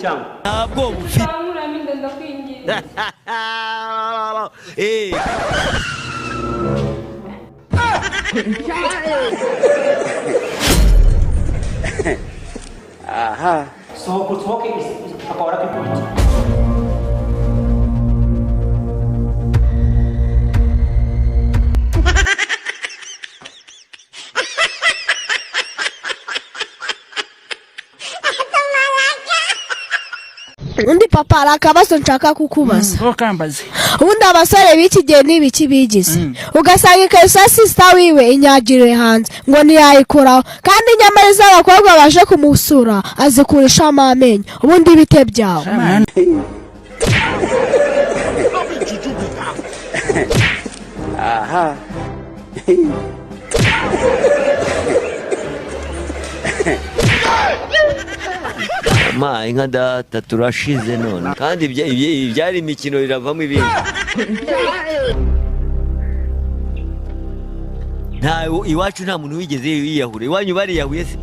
cyangwa? Ntabwo ufite. Nkuramo inda, ndakwinginze. Eh. Sohoka, usohoke, papa warakwikubita. Undi papa, hari akabazo nshaka kukubaza. Kambaze. Ubundi abasore b'iki gihe ni ibiki bigize? Ugasanga ikariso ya sister wiwe inyagiriwe hanze ngo ntiyayikoraho, kandi nyamara iz'abakobwa baje kumusura azikurishamo amenyo. Ubundi bite byawe? Mwana. Ma inka data, turashize none. Kandi ibyari imikino biravamo ibindi. Nta iwacu nta muntu wigeze yiyahura. Iwanyu bariyahuye se?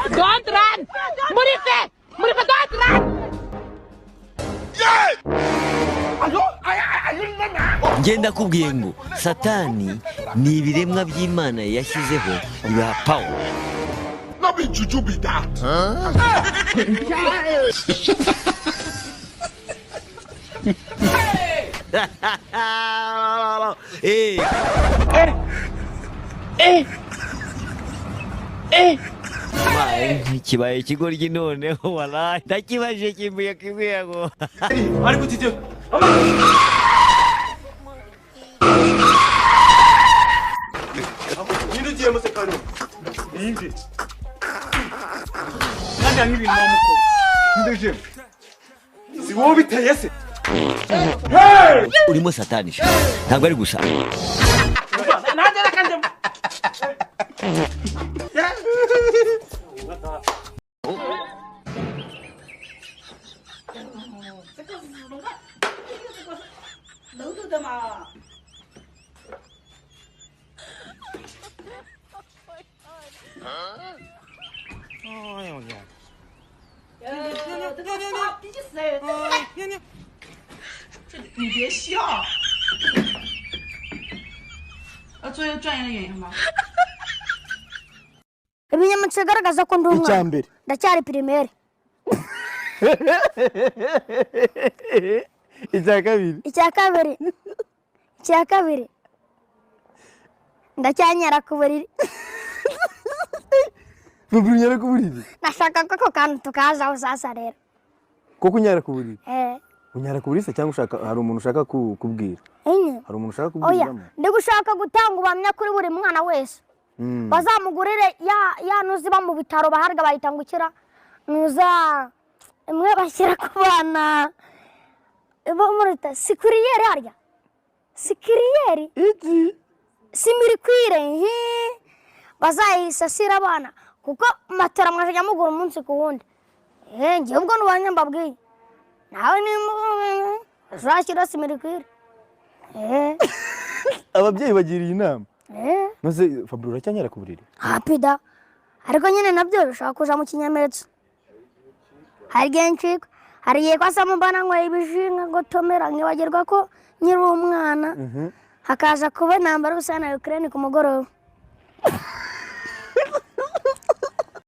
Don't run! Murife! Murife, don't run! Njye ndakubwiye ngo Satani ni ibiremwa by'Imana yashyizeho ibiha power. No be juju be that. Eh. Ma, kibaye ikigoryi noneho, walahi ndakibajije kimbuye kimbuye ngo Ariko utite. Ninde ugiye muse kano? Ninde? Kandi hamwe ibintu wamukoze. Ninde ugiye? Si wowe biteye se? Urimo Satani sha, ntabwo ari gusa. Nanjye reka njyemo. 你别笑。要做一个专业的演员吗？ Ibimenyetso bigaragaza ko ndi Icya umwana mbere. Ndacyari primaire. Icya kabiri. Icya kabiri, ndacyanyara ku buriri. Fabri, unyara ku buriri? Nashaka ko ako kantu tukazaho sasa rero. Ko kunyara ku buriri? Eh. Unyara ku buriri se cyangwa ushaka, hari umuntu ushaka kubwira? Enye. Hari umuntu ushaka Oya. kubwiramo? Ndi gushaka gutanga ubuhamya kuri buri mwana wese. Bazamugurire ya nuzi iba mu bitaro baharga bayita ngo ukira nuza imwe bashyira ku bana bo muri sikuriyeri, harya sikiriyeri? Iki? Simirikwire hi, bazayisasira abana kuko matera mwajya mugura umunsi ku wundi. Eh, njye ubwo nubanye mbabwiye nawe nimba uzashyira simirikwire, eh. Ababyeyi bagiriye inama. Eh. Maze Fabri, uracyanyara ku buriri? Hapida, ariko nyine nabyo bishobora kuja mu kinyametse. Hari igihe ncika, hari igihe kwasamo mbana nyweye ibijinga gotomera nkibagirwa ko nkiri umwana, hakaza kuba intambara gusa na Ukraine ku mugoroba.